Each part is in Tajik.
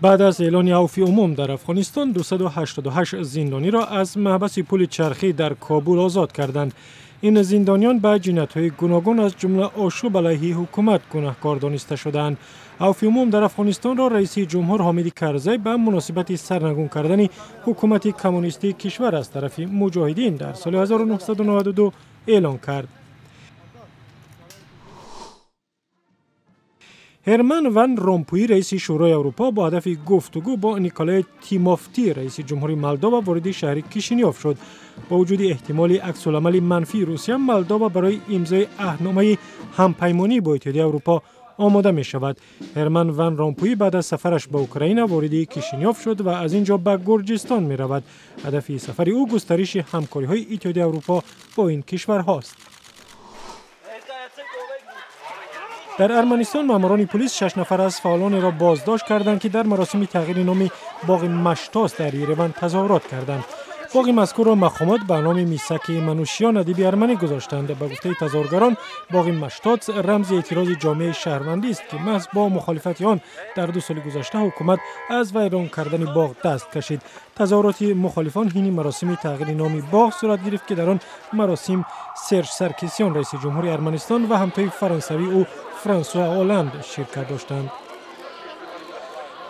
Баъд аз эълони авфи умум дар Афғонистон 288 зиндониро аз маҳбаси пули чархӣ дар Кобул озод карданд. Ин зиндониён ба ҷиноятҳои гуногун аз ҷумла ошӯб алайҳи ҳукумат гунаҳкор дониста шудаанд. Авфи умум дар Афғонистонро раиси ҷумҳур Ҳомиди Карзай ба муносибати сарнагун кардани ҳукумати коммунистии кишвар аз тарафи муҷоҳидин дар соли 1992 эълон кард. Ҳерман Ван Ромпуи, раиси Шӯрои Аврупо, бо ҳадафи гуфтугӯ бо Николай Тимофти, раиси ҷумҳури Молдова, вориди шаҳри Кишинёв шуд. Бо вуҷуди эҳтимоли аксуламали манфии Русия, Молдова барои имзои аҳдномаи ҳампаймонӣ бо Иттиҳодияи Аврупо омода мешавад. Ҳерман Ван Ромпуи баъд аз сафараш ба Украина вориди Кишинёв шуд ва аз ин ҷо ба Гурҷистон меравад. Ҳадафи сафари ӯ густариши ҳамкориҳои Иттиҳодияи Аврупо бо ин кишварҳост. Дар Арманистон маъмурони полис 6 нафар аз фаъолонеро боздошт карданд, ки дар маросими тағйири номи боғи Маштос дар Ереван тазоҳурот карданд. Боғи мазкурро мақомот ба номи Мисаки Манушиён, адиби арманӣ, гузоштанд. Ба гуфтаи тазоҳургарон, боғи Маштоц рамзи эътирози ҷомеаи шаҳрвандӣ аст, ки маҳз бо мухолифати он дар 2 соли гузашта ҳукумат аз вайрон кардани боғ даст кашид. Тазоҳуроти мухолифон ҳини маросими тағйири номи боғ сурат гирифт, ки дар он маросим Серж Саркисиён, раиси ҷумҳури Арманистон, ва ҳамтои фаронсавии ӯ Франсуа Оланд ширкат доштанд.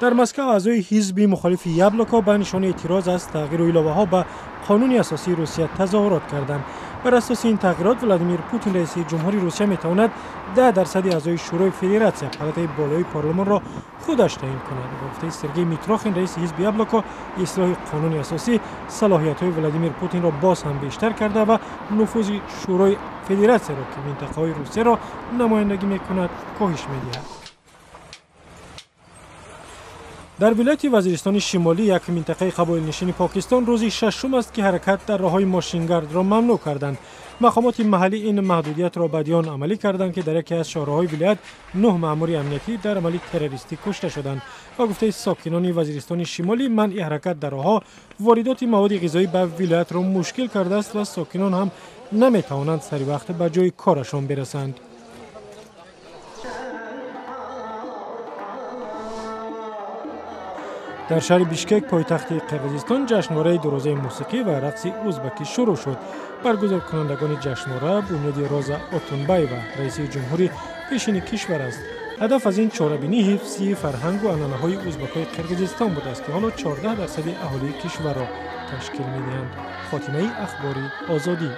Дар Москва аъзои ҳизби мухолифи Яблоко ба нишони эътироз аз тағйиру иловаҳо ба қонуни асосии Русия тазоҳурот карданд. Бар асоси ин тағйирот, Владимир Путин, раиси ҷумҳури Русия, метавонад 10% аъзои Шӯрои Федератсия, палатаи болои парлумонро худаш таъин кунад. Ба гуфтаи Сергей Митрохин, раиси ҳизби Яблоко, ислоҳи қонуни асосӣ салоҳиятҳои Владимир Путинро боз ҳам бештар карда ва нуфузи Шӯрои Федератсияро, ки минтақаҳои Русияро намояндагӣ мекунад, коҳиш медиҳад. Дар вилояти Вазиристони Шимолӣ, як минтақаи қабоилнишини Покистон, рӯзи шашум аст, ки ҳаракат дар роҳҳои мошингардро мамнӯъ карданд. Мақомоти маҳаллӣ ин маҳдудиятро баъди он амалӣ карданд, ки дар яке аз шоҳроҳҳои вилоят 9 маъмури амниятӣ дар амали террористӣ кушта шуданд. Ба гуфтаи сокинони Вазиристони Шимолӣ, манъи ҳаракат дар роҳҳо воридоти маводи ғизоӣ ба вилоятро мушкил кардааст ва сокинон ҳам наметавонанд сари вақт ба ҷои корашон бирасанд. Дар шаҳри Бишкек, пойтахти Қирғизистон, ҷашнвораи дурӯзаи мусиқӣ ва рақси узбакӣ шурӯъ шуд. Баргузоркунандагони ҷашнвора бунёди Роза Отунбаева, раиси ҷумҳури пешини кишвар аст. Ҳадаф аз ин чорабинӣ ҳифзи фарҳангу анъанаҳои узбакҳои Қирғизистон будааст, ки ҳоло 14% аҳолии кишварро ташкил медиҳанд. Хотимаи ахбори Озодӣ.